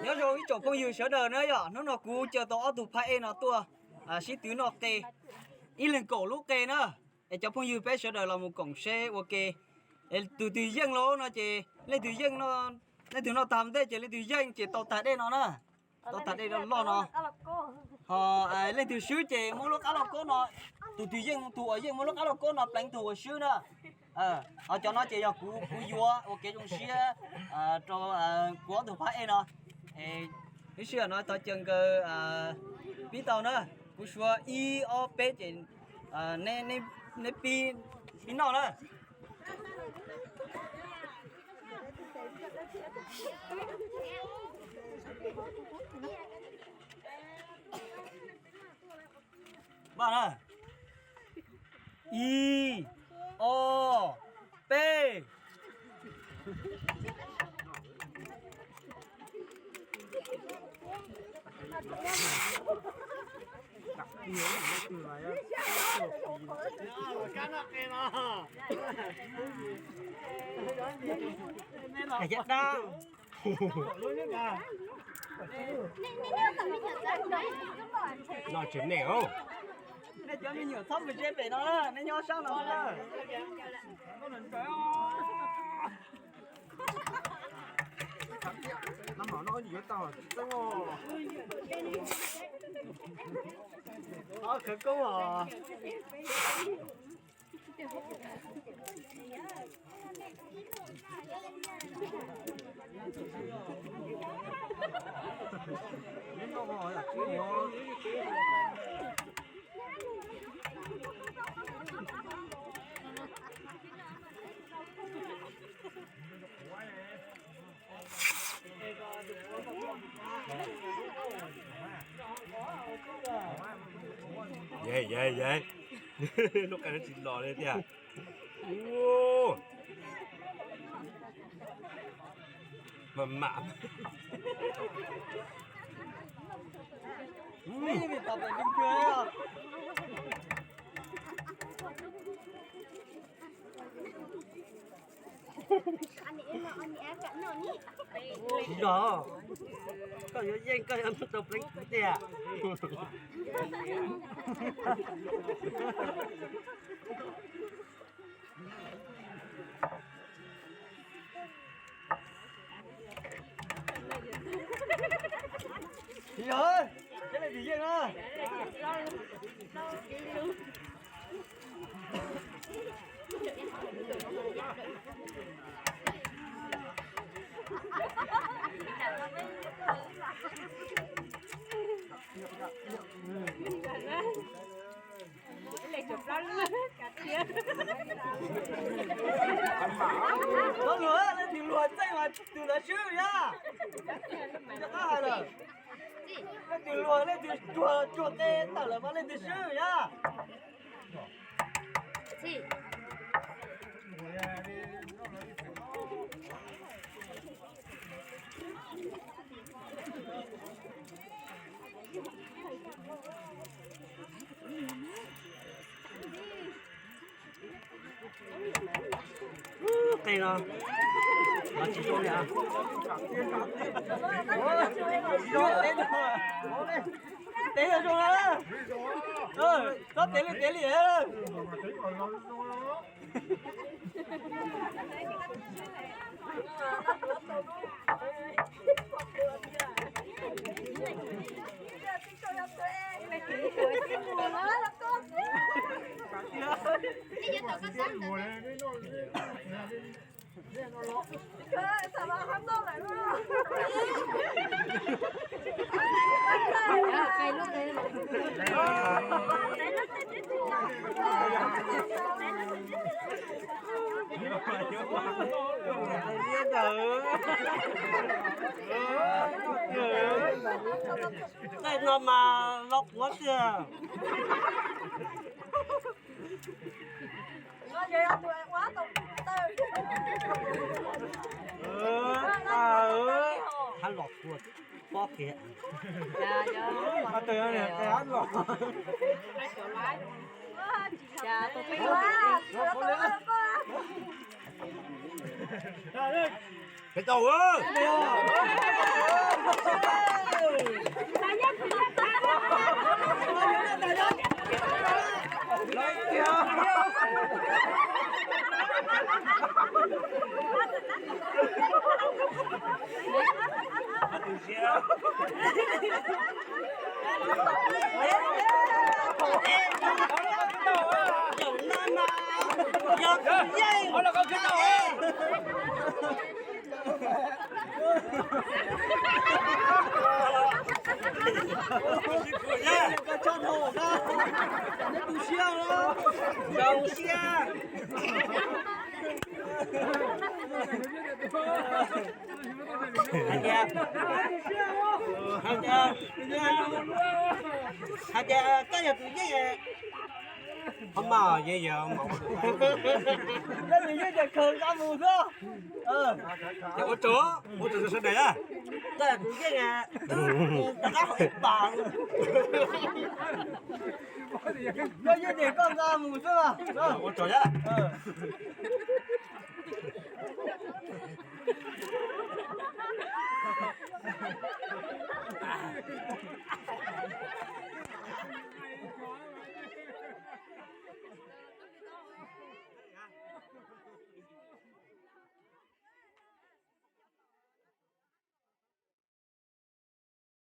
Nyob zoo ib tsoom phooj ywg sawv daws na yom, hnub no kuv caw tau ob tug phab ej no tuaj sib tw noj qe, ib leeg kaum lub qe na. Es cov phooj ywg peb sawv daws los mus koom seb ua ke. Es tus twg yeej lawm no ces leej twg yeej, leej twg noj tag ntej ces leej twg yeej ces tau tag dej no na. Tau tag dej loj loj no. Ho leej twg swb ces muab lub qab lauj kaub no, tus twg yeej, tus uas yeej muab lub qab lauj kaub no pleev tus uas swb na. Ho cov no ces yog kuv, kuv yuav ua kev zoo siab rau kuv ob tug phab ej no. Lub sij hawm no thov caw nkawd pib tau na. Kuv suav ib ob peb ces neb pib, pib noj na. Npaj na. Ib, ob, peb. Nej cov me nyuam txhob mus ze pem no na, nej nyob sab no na. Khawv koob os. Yeej, yeej, yeej. Lub qe no tsis los li tiag. Mam mam. Tsis yog, koj yuav yeej koj yuav tau pleev kuv tiag. Tsis yog, tib leej twg yeej na. Txhob luag, leej twg luag txeej mas tus ntawd swb na. Cov qab hais lawm, leej twg luag, leej twg cuag, cuag qe tawm lawm mas leej twg swb na. Qe no, tsis zoo li. Teb zoo na. Txhob tev li tev li. Tej no mas los quav tiag. Hab los kua pob kiag. Qhov twg niag qe hab los. Peb tau. Hais tias, hais tias koj yog tus yeej, qhov mas yeej yog, yog tus yeej ces khaws nqa mus xwb. Ua tsaug, ua tsaug sawv daws. Koj yog tus yeej, rov qab hauv ib pas. Koj yeej ces koj nqa mus xwb. Ua tsaug.